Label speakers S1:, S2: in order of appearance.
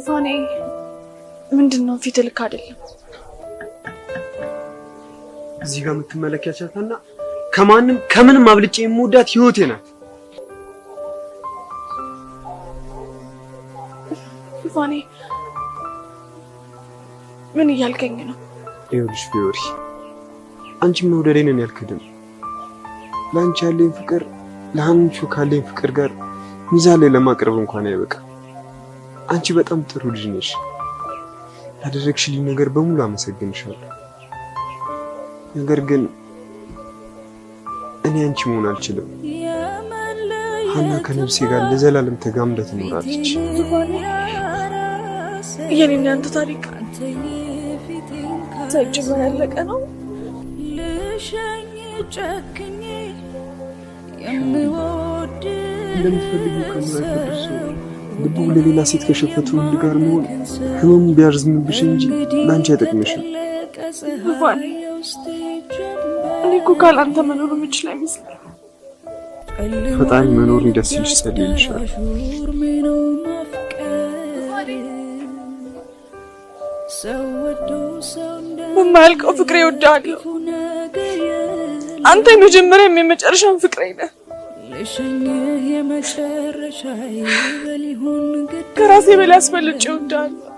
S1: ዙፋኔ፣ ምንድን ነው? ፊት ልክ አይደለም።
S2: እዚህ ጋር የምትመለከቻትና ከማንም ከምንም አብልጬ የምወዳት ህይወቴ ናት።
S1: ዙፋኔ፣ ምን እያልከኝ ነው?
S2: ይኸውልሽ ፊዮሪ፣ አንቺን መውደዴን እኔ አልክድም። ለአንቺ ያለኝ ፍቅር ለአንቺ ካለኝ ፍቅር ጋር ሚዛን ላይ ለማቅረብ እንኳን አይበቃም። አንቺ በጣም ጥሩ ልጅ ነሽ። ያደረግሽልኝ ነገር በሙሉ አመሰግንሻለሁ። ነገር ግን እኔ አንቺ መሆን አልችልም። ሀና ከነፍሴ ጋር ለዘላለም ተጋምዳ ትኖራለች።
S1: ዙፋኔ፣ የኔና ያንተ ታሪክ ሳይጀመር ያለቀ ነው።
S2: እንደምትፈልጊው ከማይፈቅድ ሰው ልቡ ለሌላ ሴት ከሸፈተ ወንድ ጋር መሆን ህመሙ ቢያርዝምብሽ እንጂ ለአንቺ አይጠቅምሽም።
S1: ዙፋኔ፣ እኔ እኮ ካላንተ መኖር የምችል አይመስለኝም።
S2: ፈጣሪ መኖር እንዲያስችልሽ ጸልይልሻለሁ።
S1: በማያልቀው ፍቅሬ እወድሃለሁ። አንተ የመጀመሪያም የመጨረሻም ፍቅሬ ነህ። ከራሴ በላይ አስበልጬ እወድሃለሁ።